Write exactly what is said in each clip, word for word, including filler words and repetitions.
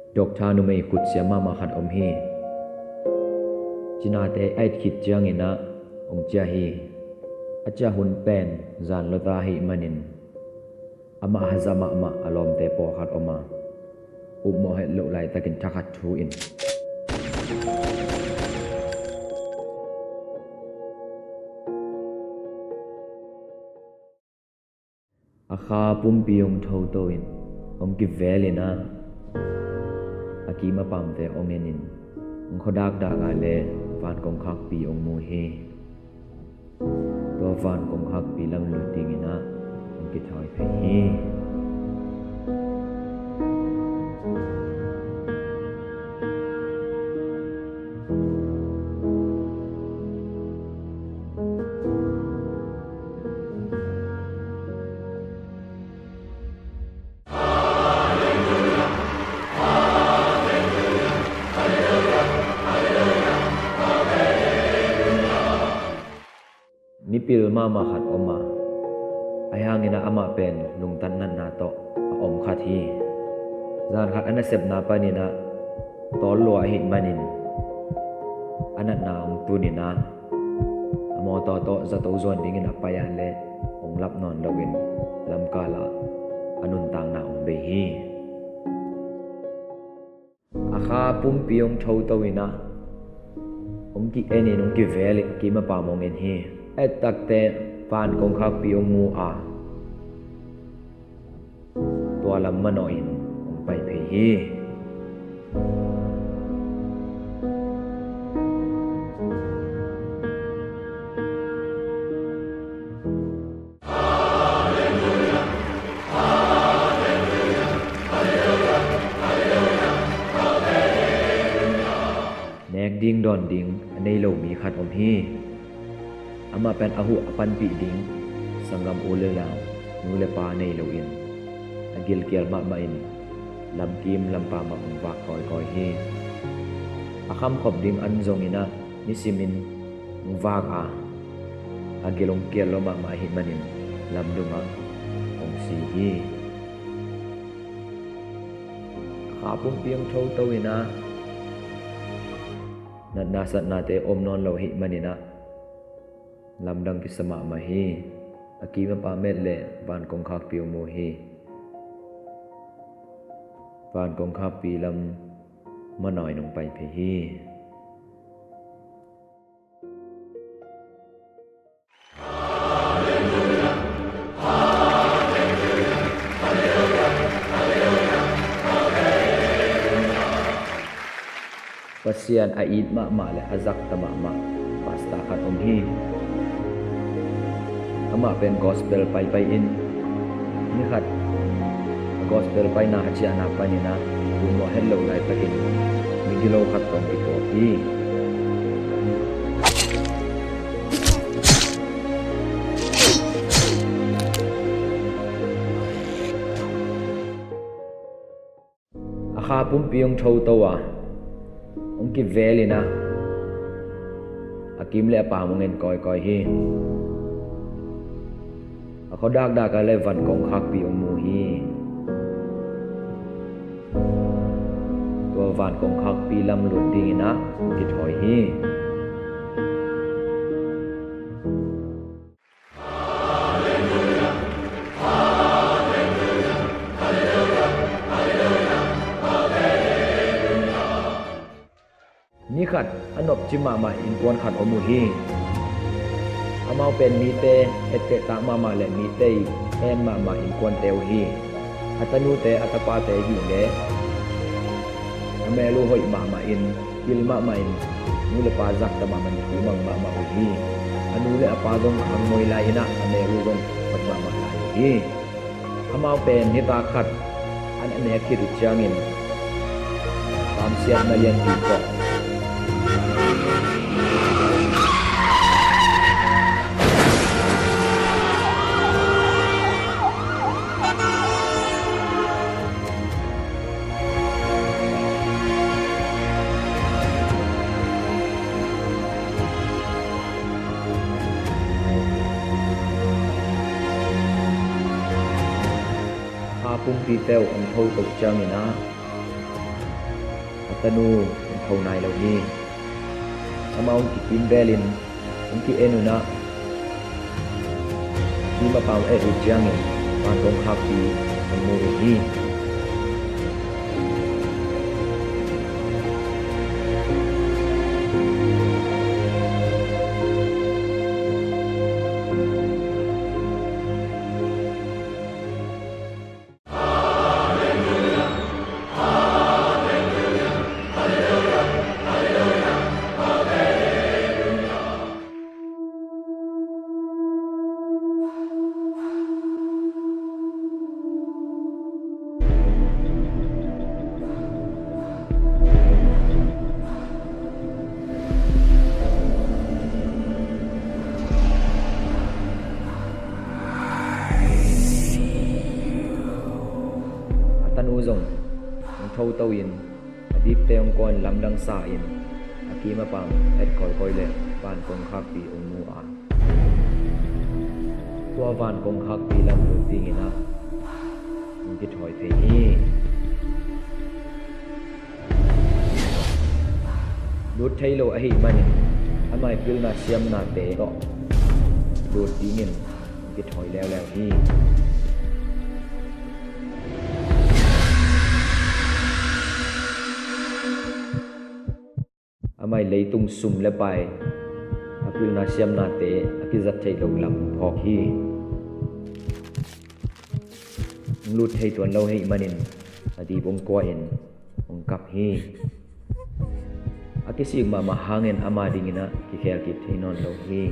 Doctor numei khutsiam mahmah khat om hi. Cinate a it khit ciangin ah hong ciah hi. A ciah hun pen zan lawta ahih manin amah hazat mahmah. A lawmte pawlkhat om a, upmawh het loh laitakin thakhat thu in a kha pumpi hong thoto in hong kivel in ah, a kim a pamte hong en in, hong khuadakdak ah leh van kongkhakpi hong mu hi. Tua van kongkhakpi lam lut dingin ah hong kithawi phei hi. Mipil mahmah khat om a, ahi hangin ah amah pen lungtang natna tawh a om khat hi. Zan khat a nasepna panin ah tawl lua ahih manin a natna hong tun in ah, a mawtaw tawh zato zuan dingin a pai ah leh hong lap nawn loin lamkal ah a nuntakna hong bei hi. A kha pumpi hong thoto in ah, hong ki-en in hong kivel in a kim a pam hong en hi. A et takteh van kongkhakpi hong mu a, tua lam manawh in hong pai phei hi. Nek ding dawn ding a nei lo mi khat om hi. Amah pen a huh a panpih ding sanggam u le nau, nu le pa nei loin a gilkial mahmah in lamkim lampa mah hong vak kawikawi hi. A khamkhop ding an zongin ah nisimin hong vak a, a gil hong kial lua mahmah ahih manin lamdung ah hong si hi. A kha pumpi hong thoto in ah, natna satnate om nawn lo ahih manin ah lamdang kisa mahmah hi. A kim a pam et leh van kongkhakpi hong mu hi. Van kongkhakpi lam manawh in hong pai phei hi. Pasian a it mahmah le a zakta mahmah pastor khat om hi. Amah pen gospel paipai in, ni khat a gospel paina a ciahna panin ah upmawh het loh laitakin migilo khat tawh kituak hi. A kha pumpi hong thoto a, hong kivel in ah, a kim le a pam hong en kawikawi hi. A khuadakdak ah leh van kongkhakpi hong mu hi. Tua van kongkhakpi lam lut dingin ah hong kithawi hi. Ni khat a nopci mahmah innkuan khat om uh hi. Amau pen mite ettehtak mahmah le mite ii en mahmah innkuante uh hi. A tanute a tapate hih leh a mel uh hoih mahmah in, pil mahmah in, nu le pa zakta mahmah in, thu mang mahmah uh hi. A nu le a pa zong khangmoi lai in ah, a mel uh zong hoih mahmah lai uh hi. Amau pen nitak khat an a nek khit uh ciangin kamsiatna lianpi tawh a pumpite uh hong tho to ciangin ah, Tanu hong tho nai lo hi. Amah hong kikimvelin hong ki-en un ah, a kim a pam a et uh ciangin van kongkhakpi hong mu uh hi. A tanu zong hong thoto in, a dipte hong kuan lamdang sa in, a kim a pam et kawikawi le van kongkhakpi hong mu a, tua van kongkhakpi lam lut dingin ah hong kithawi phei hi. Lut thei lo ahih manin amah i pilna siamnate tawh lut dingin hong kithawi leuleu hi. Amah i leitung sum le pai, a pilna siamnate a kizat theih loh lam phawk hi. Hong lut thei tuan lo ahih manin a dip hong kua in hong kap hi. A kisik mahmah hangin ama dingin ah kikhel kik thei nawn lo hi.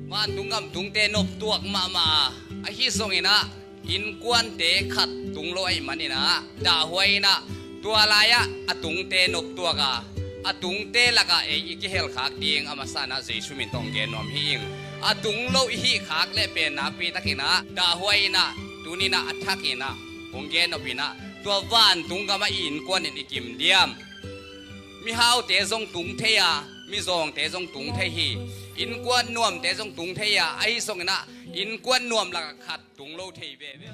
Vantung gam tungte noptuak mahmah a, ahi zongin ah innkuante khat tung lo ahih manin ah dahhuai in ah, tua lai-ah a tungte noptuak a, a tungte lakah ei i kihelkhak ding a masa in ah Jesu min tawh hong gen nuam hi ing. A tung lo i hih khak leh pen nakpi takin ah dahhuai in ah, tuni in ah a thakin ah hong gen nop in ah, tua vantung gamah i innkuan in i kim diam? Mihaute zong tung thei a, mizawngte zong tung thei hi. Innkuan nuamte zong tung thei a, ahi zongin ah innkuan nuam lakah khat tung lo thei veve.